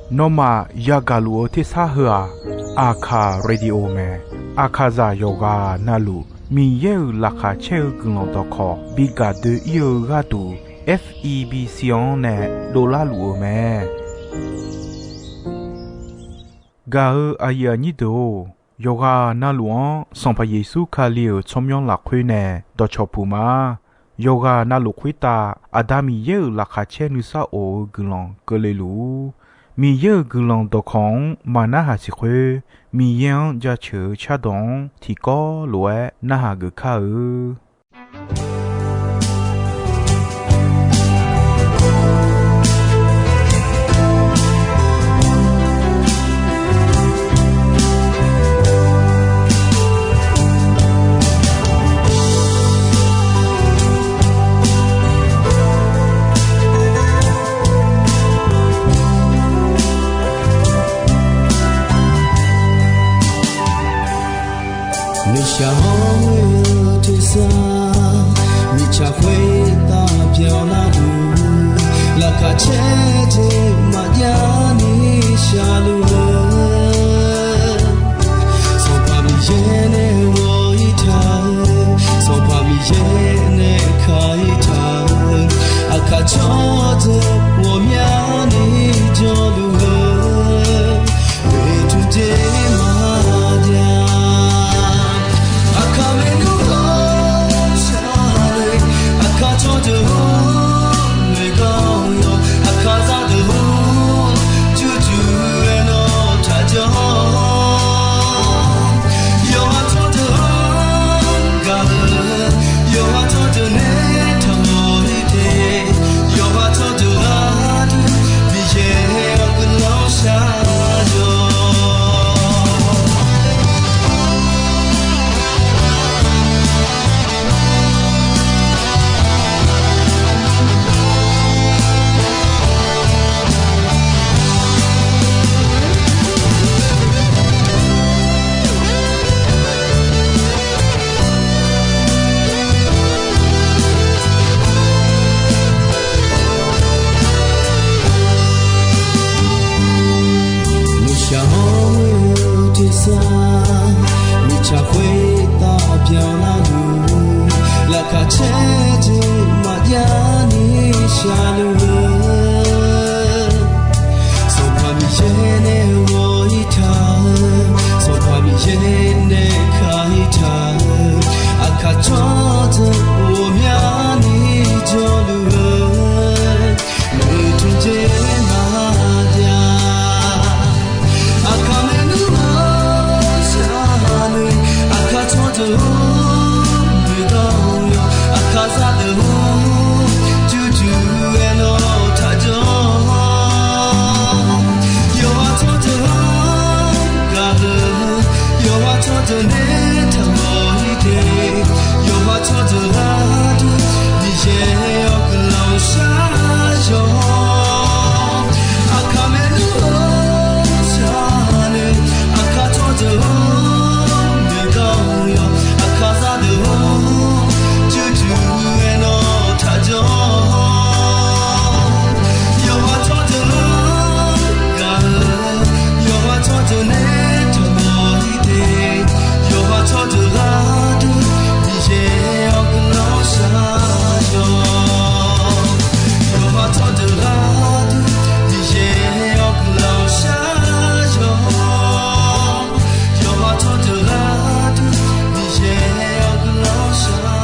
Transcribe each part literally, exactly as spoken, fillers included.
Nawmaf yagaq luf-eu tersar heu-aq, Aqkaq Radio mae. Aqkaqzaq yawqghaq navluf Miqyaer-euq laqkhaq caer-eu guiqlanq dawqkawq bi gaq doe-ir-eu gharduq, F E B C-anr nae dovlar luf-eu mae. Gaq-eu aqyuif aqnyir deuq-or, yawqghaq navluf-anr Sanqpaq Yeqsur Kali-euq tsawrmyanr lafkhoer nae dawqcawq puq ma. Yawqghaq navluf khoertav Aqda Miqyaer-euq laqkhaq caer nuisar of-eu guiqlanq keuvle luf-ur. Miqyaer-euq guiqlanq dawqkawq-anr maqnarhaq siq khoer, Miqyaer-anr jaceuq-eu cardawq-anr tiqkawv lof-aer narhaq geuf kar-eu. Nuishaq hawr-eu tersar, mirtsaq khoertav byanlar-eu, laqkhaq caer jeq maqjav ni shaqluf-eu, Sanqpaq Miqyaer nae ghawq-ir taq-eu, Sanqpaq Miqyaer nae ka-ir taq-eu, aqkaq tsawrdeuq ghawqmyani jawrluf-eu, oeqtmq jeq maqjav. Aqkaq maernmr ghawqshaq le, aqkaq tsawrdeuq-or, noeqgar-awr yawq, aqkaq zaqdeuq-or, jurjur-aer nawr taqjanr. Yawqha tsawrdeuq-anr gaq-eu, yawqha tsawrdeuq nae taqmawf-ir te, yawqha tsawrdeuq gharduq Miqyaer-awr guiqlanq shar-awq. Nuishaq hawr-eu tersar, mirtsaq khoertav byanlar-eu, laqkhaq caer jeq maqjav ni shaqluf-eu, Sanqpaq Miqyaer nae ghawq-ir taq-eu, Sanqpaq Miqyaer nae ka-ir taq-eu, aqkaq tsawrdeuq ghawqmyani jawrluf-eu, oeqtmq jeq maqjav. Aqkaq maernmr ghawqshaq le, aqkaq tsawrdeuq-or, noeqgar-awr yawq, aqkaq zaqdeuq-or, jurjur-aer nawr taqjanr. Yawqha tsawrdeuq-anr gaq-eu, yawqha tsawrdeuq nae taqmawf-ir te, yawqha tsawrdeuq gharduq Miqyaer-awr guiqlanq shar-awq. Aqkaq maernmr ghawqshaq le, aqkaq tsawrdeuq-or, noeqgar-awr yawq, aqkaq zaqdeuq-or, jurjur-aer nawr taqjanr. Yawqha tsawrdeuq-anr gaq-eu, yawqha tsawrdeuq nae taqmawf-ir te, yawqha tsawrdeuq gharduq Miqyaer-awr guiqlanq shar-awq. Yawqha tsawrdeuq gharduq Miqyaer-awr guiqlanq shar-awq. Yawqha tsawrdeuq gharduq Miqyaer-awr guiqlanq shar-awq.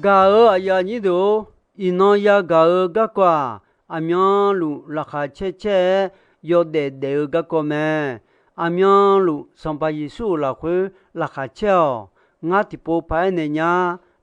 Gaq-eu aqyuif aqnyir deuq-or, iqnan yagaq-eu garkawv-aq, aqmyanluf laqkhaq caer caer-aer yawdaef daef-eu garkawv mae. Aqmyanluf Sanqpaq Yeqsur-euq lafkhoer laqkhaq caer-awq. Ngar tiqpov paq-aer naeq nya,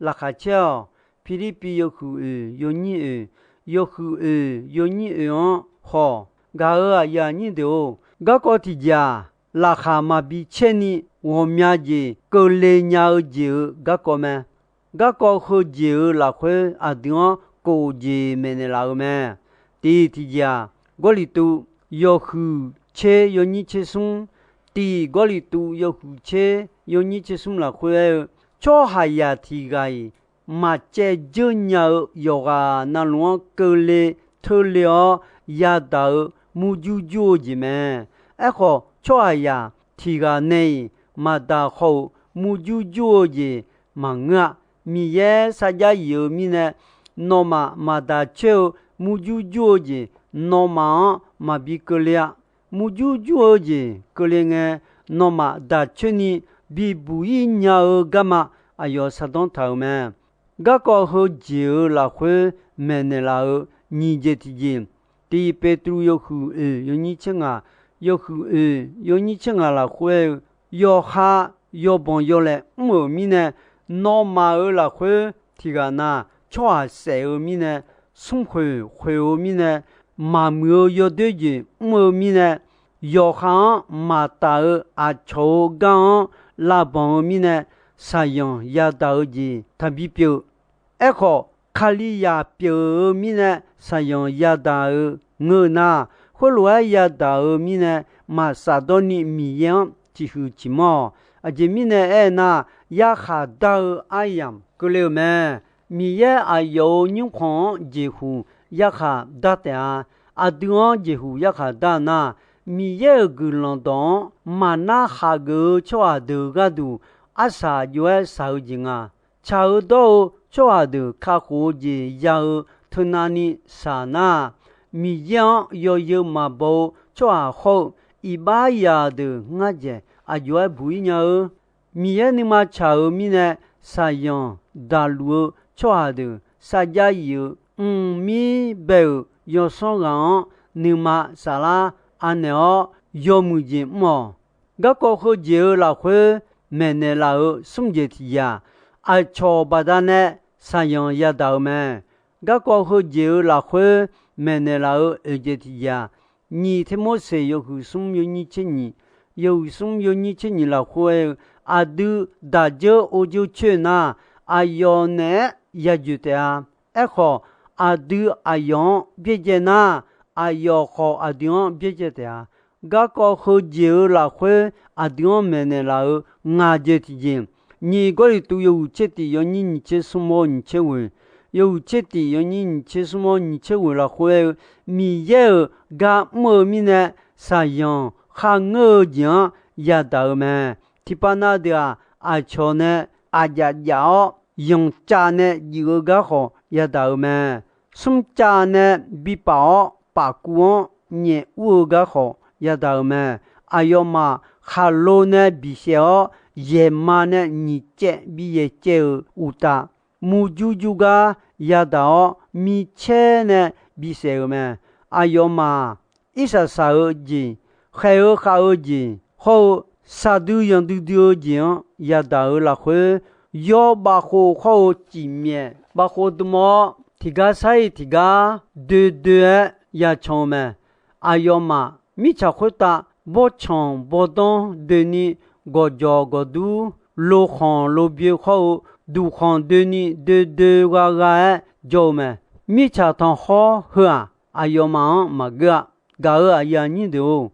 laqkhaq caer-awq. Pirlirpiv yawhuiq oeq yawnyir oeq, yawhuiq oeq yawnyir oeq-anr haw. Gaq-eu aqyuif aqnyir deuq-or, garkawv tiqjeq-aq, laqkhaq maqbi caer ni ghawqmya jeq keuvle nya-eu jeq-euq garkawv mae. Garkawv heujeq-euq lafkhoer aqdui-anr kof jeq maeqnaeq laf-eu mae. Tiq tiqjeq-aq, Gawrliqtu yawhuiq tser yawnyir tser smr, tiq Gawrliqtu yawhuiq tser yawnyir tser smr lafkhoer aer-eu, tsawrhaqzaq tiq ghaq-iq maqcaev dzeur nya-eu yawqghaq navluf-anr keuvle teurle-awr yadaq-eu murjur jur-eu jeq mae. Aerkhawf, tsawrhaqzaq tiq ghaq nae-iq maqdaq haw-euq murjur jur-eu jeq maqngeur-a. Miqyaer sarjax yif-eu mirnae, nawmaf maqdaq coer-eu murjur jur-eu jeq, nawmaf-anr maqbi keuvle-a. Murjur jur-eu jeq keuvle ngae, nawmaf daq coer ni bibuq-ir nya-eu garma aqyawf shardanr taq-euq mae. Garkawv heujeq-euq lafkhoer maeqnaeq laf-euq nyiq jeq tiqjeq, tiq Beqtuvluv yawhuiq oeq yawnyir tser ngaq, yawhuiq oeq yawnyir tser ngaq lafkhoer aer-eu, yawqha yawbanq yawlaeq mr-euq mirnae, nawmaf-euq lafkhoer tiq ghaq na tsawrhaq saef-eu mirnae, smrkhoeq khoeq-eu mirnae, maqmuiq-eu yawdoer jeq mr-eu mirnae, yawqha-anr maqtaf-eu aqcawq-euq gar-anr lavbanq-eu mirnae, shaqzanq yadaq-eu jeq taqbi pyeuf. Aerkhawf, Kalizaq pyeuf-eu mirnae shaqzanq yadaq-eu ngeur nar, khoerlof-aer yadaq-eu mirnae maq shafdawr ni Miqyaer-anr ciqhuiq ciqmanr-awq. Aqjeq mirnae aernar, yarkhaq dar-eu aryamq keuvle-euq mae. Miqyaer aqyawf-euq nymrkhanq-anr jeqhuq yarkhaq dar taef-a. Aqdui-anr jeqhuq yarkhaq dar nar, Miqyaer-euq guiqlanq dawq-anr maqnar khaqgeuf-eu tsawrhaq deuq gharduq arsaq jov-aer shaq-eu jeq nga. Tsaq-eu dawr-eu tsawrhaq deuq kakhof-eu jeq ya-eu teunav ni shaq nar, Miqyaer-anr yawzeu maqbaw-eu tsawrhaq hawr-eu iqbaxzaq deuq ngar dzaeq aq jov-aer buq-ir nya-eu. Miqyaer nuima tsaq-euq mirnae shaqzanq daqluf-eu tsawrhaq deuq sarjax yif-eu mqmir bae-euq yawsanr ghaq-anr nuima saflar anaeq-awr yawmuiq jeq mr-awq. Garkawv heujeq-euq lafkhoer maeqnaeq laf-euq smr jeq tiqjeq-aq, aqcawq baqdanae shaqzanq yadaq-euq mae. Garkawv heujeq-euq lafkhoer maeqnaeq laf-euq oeq jeq tiqjeq-aq, nyiq Tirmorseq yawhuiq smr yawnyir tser nyiq, yawhuiq smr yawnyir tser nyiq lafkhoer aer-eu, aqdui daq dzeur or dzeur coer nar, aqyawf naeq-aer ya joeq taef-a. Aerkhawf, aqdui aqyawf-anr byaerdzae nar, aqyawf khawf aqdui-anr byaerdzae taef-a. Garkawv heujeq-euq lafkhoer aqdui-anr maeqnaeq laf-euq ngaq jeq tiqjeq, nyiq Gawrliqtu yawhuiq tser tiq yawnyir nyiq tser smr-awr nyiq tser ghoeq, yawhuiq tser tiq yawnyir nyiq tser smr-awr nyiq tser ghoeq lafkhoer aer-eu, Miqyaer-euq gar mr-eu mirnae shaqzanq kharngeur-eu jeq-anr yadaq-euq mae. Tiqpav na deuq-aq, aqcawq nae aqjaf jaf-awr yanqcav nae jif-eu gar khawf yadaq-euq mae. Smrcav nae bipaf-awr pafkuv-anr nyaef ur-eu gar khawf yadaq-euq mae. Aqyawfmaf khaqlo nae bisaef-awr yaeqma nae nyiq caev bi yaeqcaev-euq uqtaf, murjur jur gar yadaq-awr micaer nae bisaef-euq mae. Aqyawfmaf irsaq saq-eu jeq, khaeq-eu khav-eu jeq hawr-eu, saqdui yanqdui dui-eu jeq-anr yadaq-euq lafkhoer, yawr bavkhov hawr-eu cifmyaef bavkhov dm-awr, tiqgar sar-iq tiqgar doe doe-aer yacan-eu mae. Aqyawfmaf mirtsaq khoertav bawrtsanq bawrdanr doeni, gawqjawq gawqdur, lokhanq lobyoe hawr-eu, duqkhanq doeni doe doe gha gha-aer jawr-eu mae. Mirtsaq tanqkhawr heu-aq, aqyawfmaf-anr maqgeur-a. Gaq-euq aqyuif aqnyir deuq-or,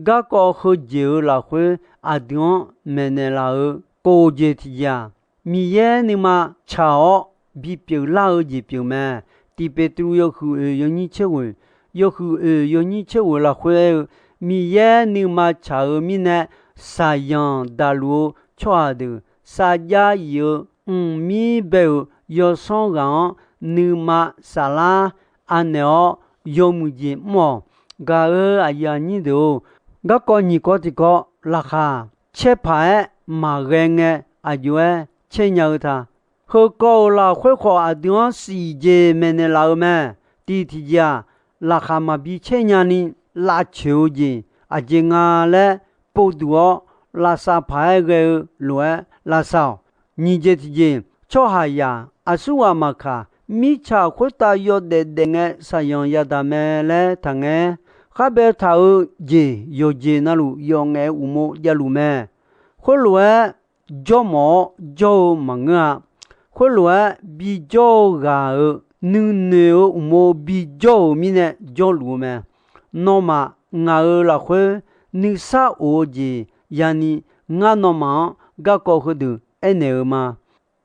garkawv heujeq-euq lafkhoer aqdui-anr maeqnaeq laf-euq kof jeq tiqjeq-aq, Miqyaer nuima tsaq-awr bipyeuf lar-eu jeq pyeuf mae. Tiq Beqtuvluv yawhuiq oeq yawnyir tser ghoeq, yawhuiq oeq yawnyir tser ghoeq lafkhoer aer-eu, Miqyaer nuima tsaq-euq mirnae shaqzanq daqluf-eu tsawrhaq deuq sarjax yif-eu mqmir bae-euq yawsanr ghaq-anr nuima saflar anaeq-awr yawmuiq jeq mr-awq. Gaq-euq aqyuif aqnyir deuq-or, garkawv nyiq kawv tiq kawv laqkhaq caer paq-aer maqghae ngae, aq jov-aer caer nya-eu ta. Heu kawv-euq lafkhoer khawf aqdui-anr siq jeq maeqnaeq laf-eu mae. Tiq tiqjeq-aq, laqkhaq maqbi caer nyani lavcoeq-eu jeq aqjeq nga laer povduq-awr, lavsav paq-aer ghae-eu lof-aer lavsav-awq. Nyiq jeq tiqjeq, tsawrhaqzaq aqsurghaq maqkaq, mirtsaq khoertav yawdaef daef ngae shaqzanq yadaq mae laer taqngaer. kharbae taq-eu jeq yawqjeq navluf yawf ngaef-eu uqmov javluf mae. Khoerlof-aer jawrmawf-awr jawr-eu maqngeur-a. Khoerlof-aer bijawr-eu ghaq-euq nuinoeq-eu uqmov bijawr-euq mirnae jawrluf-eu mae. Nawmaf ngaq-euq lafkhoer nuisar of-eu jeq yani, ngar nawmaf-anr garkawv heudeuq aernaeq-eu ma.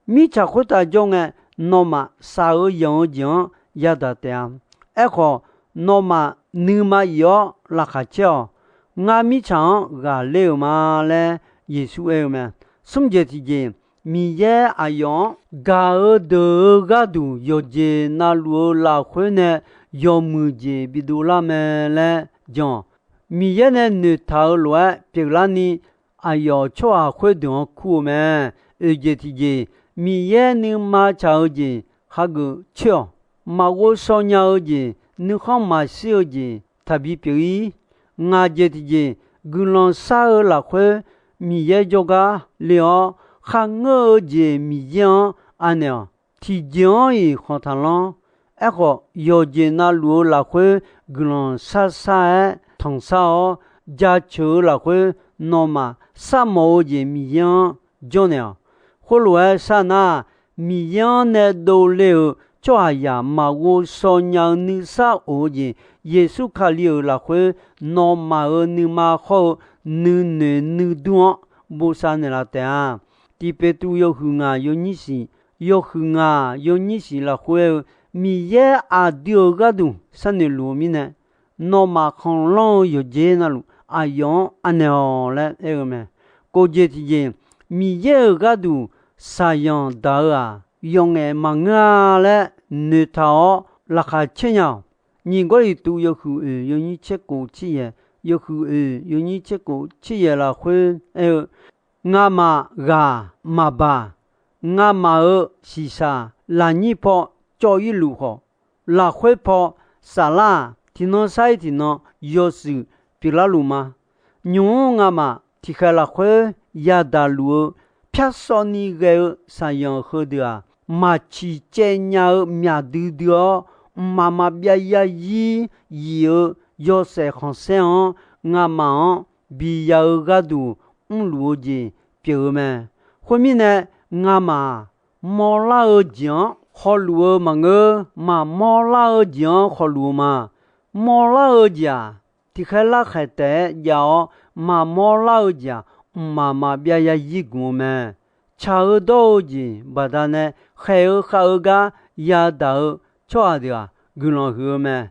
Mirtsaq khoertav jawr ngae, nawmaf shaq-eu yanq-eu jeq-anr yadaq taef-a. Aerkhawf, nawmaf nuima if-awr laqkhaq caer-awq. Ngar mirtsaq-anr ghaqler-euq ma laer Yeqsur aer-eu mae. Smr jeq tiqjeq, Miqyaer aqyawf-anr gaq-eu deuq-eu gharduq yawqjeq navluf-eu lafkhoer nae yawmuiq jeq bidov lar mae laer jan-awq. Miqyaer nae noeqtaq-euq lof-aer pyeuflarni, aqyawf tsawrhaq khoerdeuq-anr kur-eu mae. Oeq jeq tiqjeq, Miqyaer nuima tsaq-eu jeq hageuf coer-awq. Maqghov shaw nya-eu jeq, nuikhanr maqshir-eu jeq taqbi pyeuf-ir. Ngaq jeq tiqjeq, guiqlanq shar-eu lafkhoer Miqyaer jawrgar le-awr, kharngeur-eu jeq Miqyaer-anr anaeq-awq. Tiqjeq-anr-iq khanq taqlanr. Aerkhawf, yawqjeq navluf-eu lafkhoer guiqlanq sharshar-aer tanqshar-awr, jaceuq-eu lafkhoer nawmaf sharmawf-eu jeq Miqyaer-anr janrnaeq-awq. Khoerlof-aer sharnar, Miqyaer-anr nae dovle-euq tsawrhaqzaq maqghov shaw nya-eu nuisar of-eu jeq, Yeqsur Kali-euq lafkhoer nawmaf-euq nuima hawr-eu nuinoeq nuidur-anr bosav naeqlaf taef-a. Tiq Peqtruv yawhuiq ngaq yawnyir shiq, yawhuiq ngaq yawnyir shiq lafkhoer aer-eu, Miqyaer aqdui-euq gharduq sharnoeq luf-eu mirnae, nawmaf khanqlanr-eu yawqjeq navluf aqyawf-anr anaeq-awq laer aer-eu mae. Kof jeq tiqjeq, Miqyaer-euq gharduq shaqzanq daq-eu-aq, yawf ngaef maqngeur-a laer noeqtaq-awr laqkhaq caer nya-awq. Nyiq Gawrliqtu yawhuiq oeq yawnyir tser kof tser yaeq, yawhuiq oeq yawnyir tser kof tser yaeq lafkhoer aer-eu, ngamaf ghaq maqbaq, ngamaf-euq shiqshaq lafnyir paw cawv-ir luf khawf, lafkhoer paw saflar-aq, tiqnan sar-ir tiqnan yawshuif pyeuflar luf ma. Nymq-mr ngamaf tiqkhaeq lafkhoer yadaq luf-eu pyar sawvni ghae-eu shaqzanq heudeuq-aq, maq ciqcaev nya-eu myaq duidui-awr, mqmaq maqbyav yarzir yif-eu yawshaef khanqsaer-anr ngamaf-anr biya-eu gharduq mrluf-eu jeq pyeuf-eu mae. Khoermirnae, ngamaf-aq, mawrlar-eu jeq-anr khawluf-eu maqngeur, maqmawrlar-eu jeq-anr khawluf-eu ma. Mawrlar-eu jeq-aq, tiqkhaer larkhaeq taef-aer jav-awr, maqmawrlar-eu jeq-aq, mqmaq maqbyav yarzir gmq-eu mae. Tsaq-eu dawr-eu jeq baqdanae khaeq-eu khav-eu gar yadaq-eu tsawrhaq deuq-aq, guiqlanq huiq-eu mae.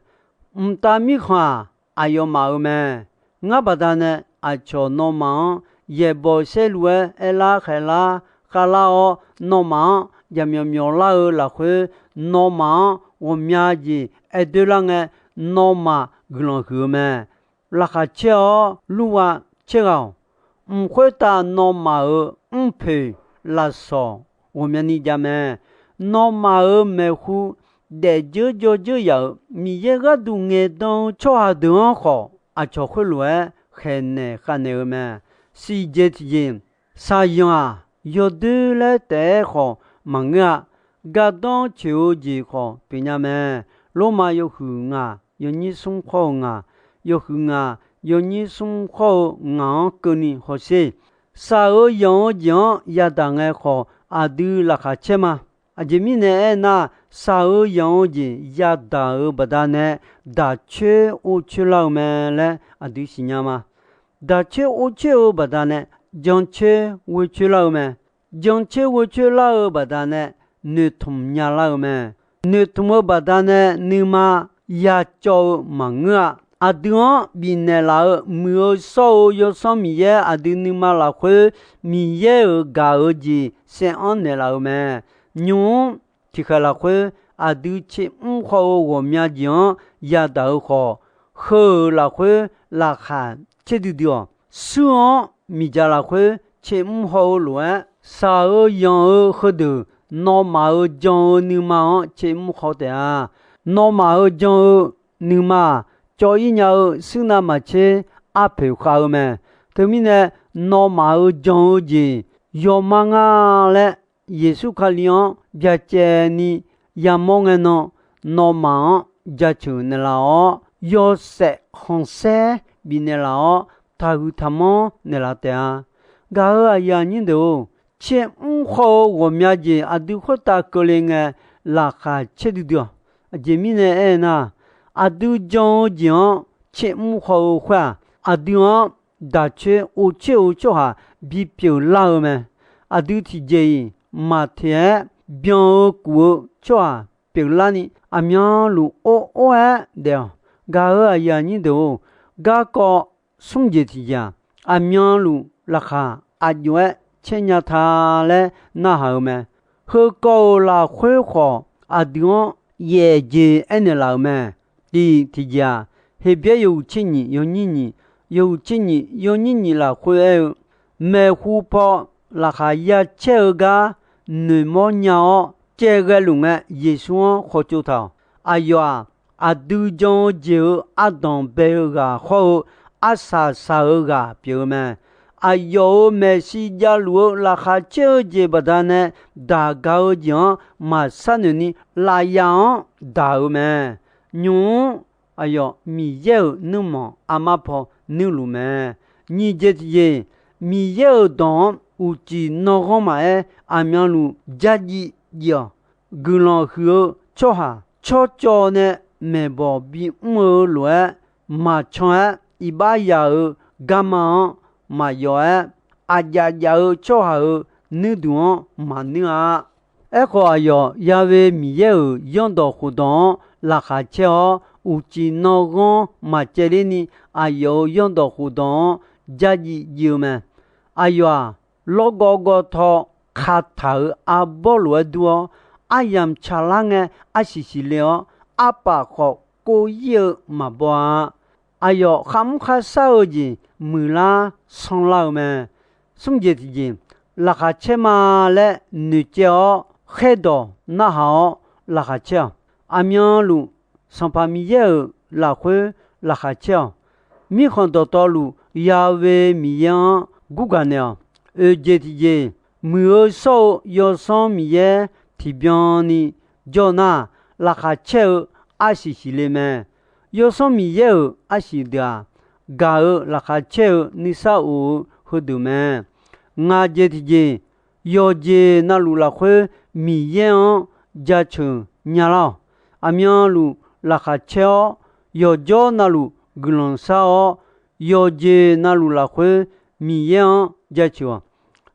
Mqtav Mirkhanq-aq, aqyawfmaf-euq mae. Ngar baqdanae aqcawq nawmaf-anr yaeqbawq saerlu-aer aerlar khaeqlar khavlar-awr, nawmaf-anr jaqmyawf myawflar-eu lafkhoer, nawmaf-anr ghawqmya jeq aerdoer lar ngae, nawmaf guiqlanq huiq-eu mae. Laqkhaq caer-awr lurgha caer ghaq-awq. Mq khoertav nawmaf-euq mrpoeq lafsawq ghawqmyani jav mae. Nawmaf-euq maeqhu daefdzeur dzawdzeur yaf-euq Miqyaer gharduq ngaeqdan-eu tsawrhaq deuq-anr khawf, aqcawq khoerlof-aer khaeqnaeq khavnaeq-eu mae. Siqjeq tiqjeq, shaqzanq-aq, yawdoer laer taef-aer khawf maqngeur-a. Gardanr coeq-eu jeq khawf pyeufnya mae. Lormav yawhuiq ngaq yawnyir smr khawr-eu ngaq, yawhuiq ngaq yawnyir smr khawr-eu ngaq-anr keuvni hawsher. Shaq-eu yanq-eu jeq-anr yadaq ngae khawf, aqdui laqkhaq caer ma. Aqjeq mirnae aernar, shaq-eu yanq-eu jeq yadaq-euq baqdanae, daq coer or coer lar-eu mae laer aqdui siqnya ma. Daq coer or coer-eu baqdanae, jan coer ghoe coer lar-eu mae. Jan coer ghoe coer lar-eu baqdanae, noeqtmq nya lar-eu mae. Noeqtmq-eu baqdanae nuima yacawv-eu maqngeur-a. Aqdui-anr bifnaeq laf-eu Muiq-eu Shawr-eu Yawsanr Miqyaer aqdui nuima lafkhoer Miqyaer-euq gaq-eu jeq saeranr naeqlaf-eu mae. Nymq-mr tiqkhaeq lafkhoer aqdui tsermr khawr-eu ghawqmya jeq-anr yadaq-eu khawf, heu-euq lafkhoer laqkhaq caer duidui-awq. Shuir-anr miqdzaq lafkhoer tsermr haw-eu lof-aer, shaq-eu yanq-eu heudeuq nawmaf-euq jan-eu nuima-anr tsermr haw taef-a. Nawmaf-euq jan-eu nuima-aq, cawv-ir nya-eu shuir navmaqtser arpoeq khav-eu mae. Teumirnae, nawmaf-euq jan-eu jeq yawma nga laer, Yeqsur Kali-anr byacaevni yamawr ngae nan, nawmaf-anr jaceuq naeqlaf-awr, yawshaef khanqsaer bifnaeq laf-awr, taqhuiq taqmanr naeqlaf taef-a. Gaq-euq aqyuif aqnyir deuq-or, tser mr khawf-eu ghawqmya jeq aqdui khoertav keuvle ngae, laqkhaq caer duidui-awq. Aqjeq mirnae aernar, aqdui jan-eu jeq-anr tser mr khawf-eu khoer-aq, aqdui-anr daq coer or coer-eu tsawrhaq bipyeuf lar-eu mae. Aqdui tiqjeq-iq maqteq-aer byan-eu kuf-eu tsawrhaq pyeuflarni, aqmyanluf or or-aer daef-awq. Gaq-euq aqyuif aqnyir deuq-or, garkawv smr jeq tiqjeq-aq, aqmyanluf laqkhaq aqjox-aer caer nya ta laer narhaq-eu mae. Heukawv-euq lafkhoer khawf, aqdui-anr yaef jeq aernaeq laf-euq mae. Tiq tiqjeq-aq, Heqbyaer yawhuiq tser nyiq yawnyir nyiq, yawhuiq tser nyiq yawnyir nyiq lafkhoer aer-eu, maeqhu paw laqkhaq ya caer-eu gar noeqmawr nya-awr, caevghae luf ngae Yeqsur-anr khawtsov taq-awq. Aqyawf-aq, aqdui jan-eu jeq-euq ardanq bae-eu ghaq hawr-eu, arsaq saq-eu ghaq pyeuf-eu mae. Aqyawf-euq maeqshi javluf-eu laqkhaq caer-eu jeq baqdanae, daq gaq-eu jeq-anr maqsharnoeq ni, lafyaf-anr daq-eu mae. Nymq-mr aqyawf Miqyaer-euq nuirmanq armar paw nuirluf mae. Nyiq jeq tiqjeq, Miqyaer-euq dawq-anr uqcif nanghanr maqaer, aqmyanluf dzardziv dziv-awq. Guiqlanq huiq-eu tsawrhaq tsawrcawv nae maeqbawq bimr-eu lof-aer, maqcan-aer iqbax yaq-euq garma-anr maqyawf-aer, aqjaf jaf-eu tsawrhaq-euq nuirduq-anr maqnuir-a. Aerkhawf, aqyawf Ya'we Miqyaer-euq zanrdawq khofdawq-anr laqkhaq caer-awr, uqcif nanghanr maqcaevler ni, aqyawf-euq zanrdawq khofdawq-anr dzardziv dziv-eu mae. Aqyawf-aq, lawrgawv gawv taw kataq-euq arbawr lof-aer dur-awr, aryamq tsaqlar ngae arsiq siqle-awr, arpaf khawf kov ir-eu maqbaw-a. Aqyawf kharmr kharshar-eu jeq muiqlar sanrlar-eu mae. Smr jeq tiqjeq, laqkhaq caer ma laer noeqcaev-awr khaerdawq narhaq-awr laqkhaq caer-awq. Aqmyanluf Sanqpaq Miqyaer-euq lafkhoer laqkhaq caer-awq. Mirkhanq dawqtawvluf Ya'we Miqyaer-anr gurgaq naeq-awq. Oeq jeq tiqjeq, muiq-eu shawr-eu Yawsanr Miqyaer tiqbyan ni jawr nar, laqkhaq caer-eu arsiq siqle mae. Yawsanr Miqyaer-euq arsiq deuq-aq, gaq-eu laqkhaq caer-eu nuisar of-eu heudeuq mae. Ngaq jeq tiqjeq, yawqjeq navluf lafkhoer Miqyaer-anr jaceuq nyalar-awq. Aqmyanluf laqkhaq caer-awr, yawqjawr navluf guiqlanq shar-awr, yawqjeq navluf lafkhoer Miqyaer-anr jaceuq-awq.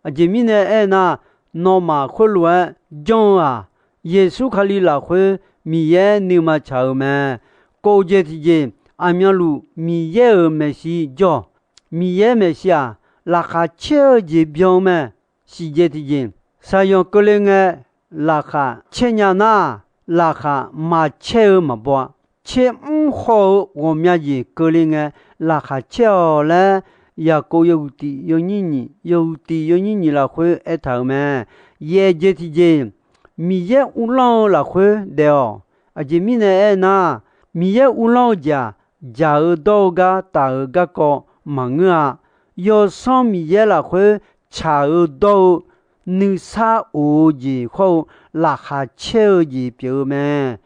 Aqjeq mirnae aernar, nawmaf khoerlof-aer janr-eu-aq, Yeqsur Kali lafkhoer Miqyaer nuima tsaq-euq mae. Kov jeq tiqjeq, aqmyanluf Miqyaer-euq maeqshi jawr-awq. Miqyaer maeqshi-aq, laqkhaq caer-eu jeq byan-eu mae. Siqjeq tiqjeq, shaqyanq keuvle ngae laqkhaq caer nya nar, laqkhaq maqcaer-eu maqbaw-a. Caer mr khawf-eu ghawqmya jeq keuvle ngae, laqkhaq caer-awq laer, Yaqkov yawhuiq tiq yawnyir nyiq, yawhuiq tiq yawnyir nyiq lafkhoer aertaq-euq mae. Yaeq jeq tiqjeq, Miqyaer uvlanr-eu lafkhoer daef-awq. Aqjeq mirnae aernar, Miqyaer uvlanr-eu jeq-aq, dzaq-eu dawr-eu gar taf-eu garkawv maqngeur-a. Yawsanr Miqyaer lafkhoer tsaq-eu dawr-eu nuisar of-eu jeq hawr-eu laqkhaq caer-eu jeq pyeuf-eu mae.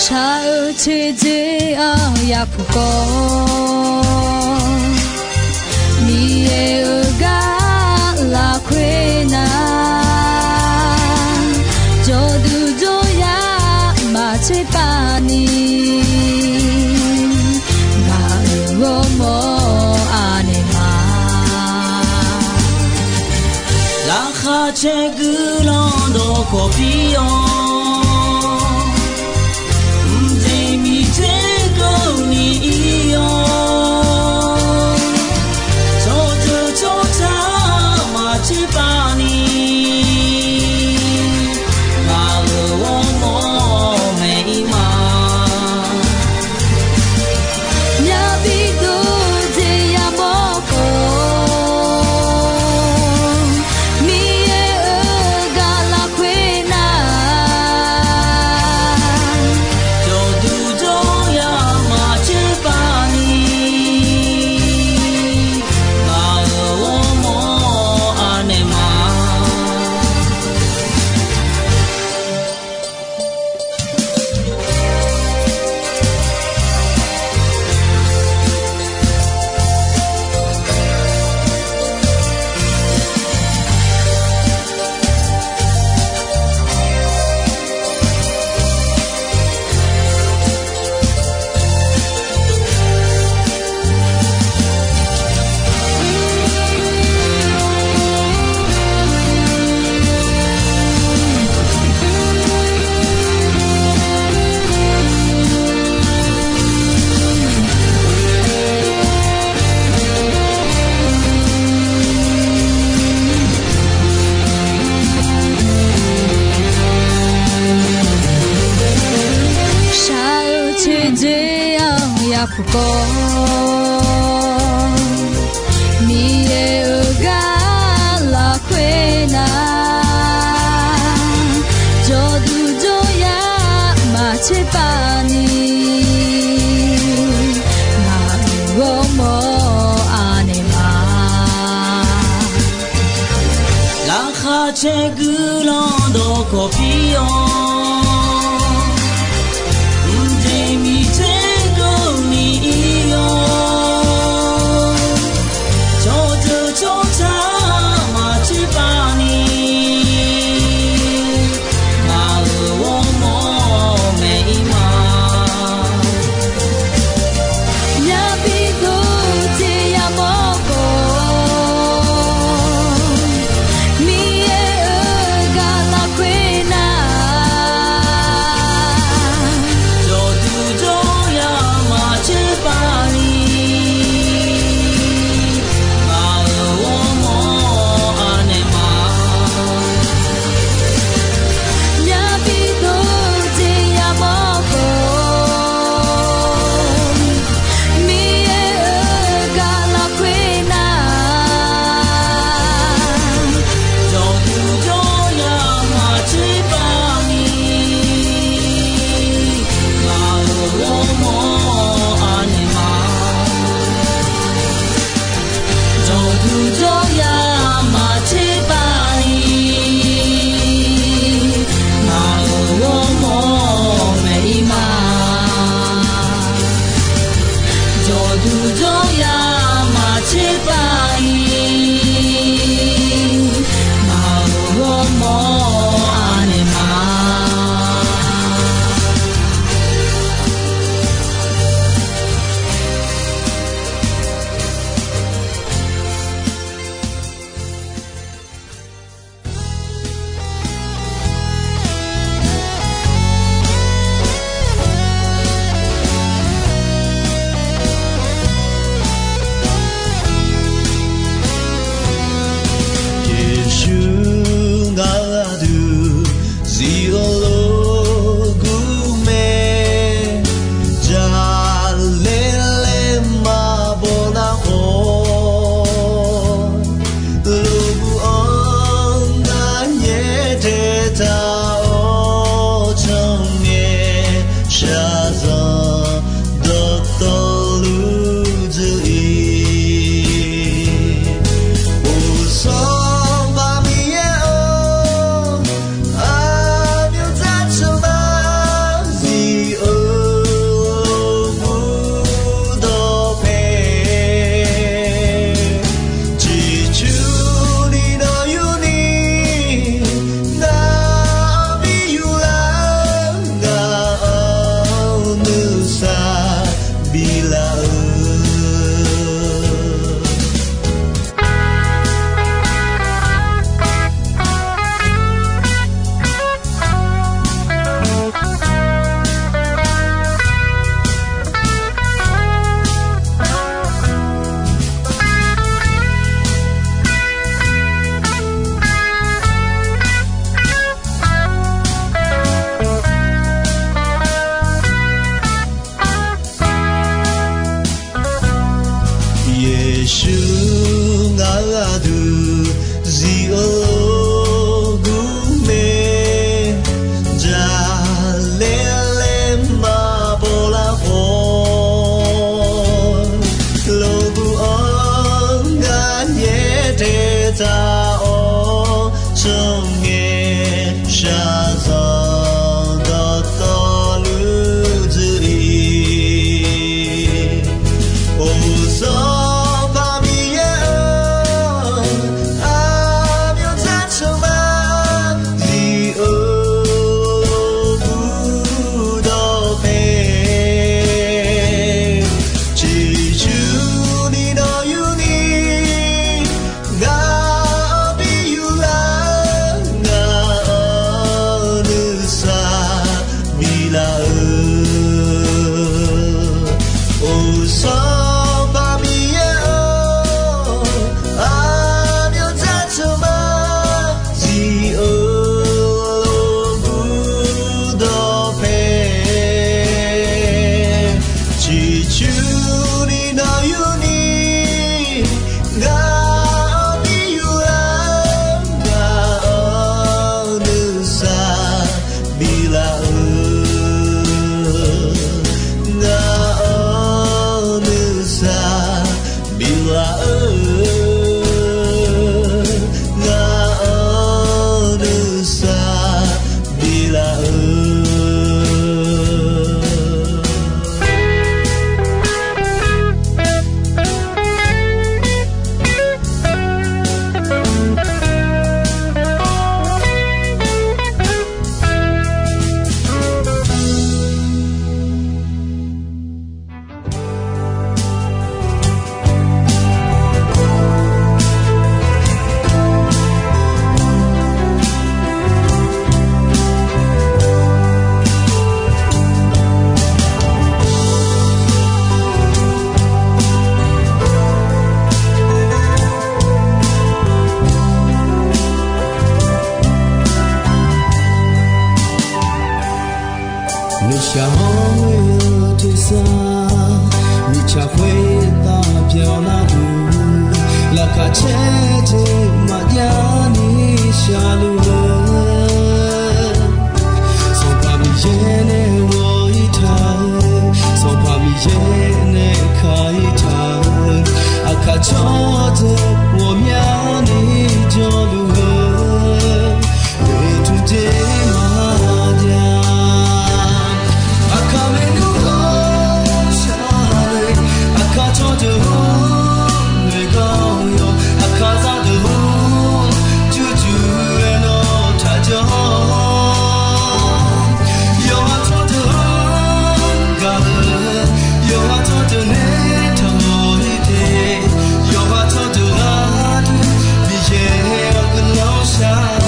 Shaq-eu teqdzeq-anr yapuq kawv, Miqyaer-euq gar lafkhoer nar, jawrduq jawryar maqtser pavni, ngaq-euq ghawrmawr aqnaeq ma. Laqkhaq caer guiqlanq dawqkawq pir-awr, mqjeq miqter keuvni ir-awr, Uvkawr, Miqyaer-euq gar lafkhoer nar, jawrduq jawryar maqtser pav ni, ngaq-euq ghawrmawr anaeq ma. Laqkhaq caer guiqlanq dawqkawq pir-awr, mqjeq miqter keuvni ir-awr, tsawrjeuq tsawrca maqtser pav ni, ngaq-euq ghawrmawr maeq-ir ma. Yabi dov jeq yamawr khawf, Miqyaer-euq gar lafkhoer nar, Shaqhawr-eu tersar mirtsaq khoertav byaqlar-eu, laqkhaq caer jeq maqjav ni shaqluf-eu, Sanqpaq Miqyaer nae ghawq-ir taq-eu, Sanqpaq Miqyaer nae ka-ir taq-eu, aqkaq tsawrjeuq ghawqmyani jawrluf-eu, oeqtmq jeq maqjav. Aqkaq maernmr-anr shar-eu, aqkaq tsawrdeuq-anr noeqgawr-awr, aqkaq zardeuq-anr jurjur-aer nawr taqjawr. Yawqha tsawrdeuq-anr gaq-eu, yawqha tsawrdeuq nae taqmawf-ir te, yawqha tsawrdeuq gharduq Miqyaer-anr guiqlanq shar-awq.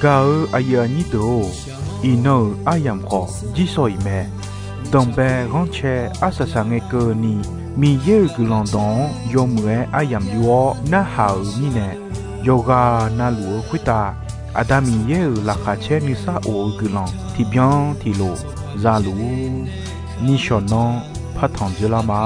Gaq-eu aqyuif aqnyir deuq-or, iqnan-euq aryamq khawf jirsawq iq mae. Danqbae ghanrcae arsaq saq ngae keuvni, Miqyaer-euq guiqlanq dawq-anr yawmuiq-aer aryamq yur-awr narhaq-euq mirnae, yawqghaq navluf-eu khoertav Aqda Miqyaer-euq laqkhaq caer nuisar of-eu guiqlanq tiqbyan tiqlof zaluf-ur. Nishawq nanr partanq dzeurlar ma.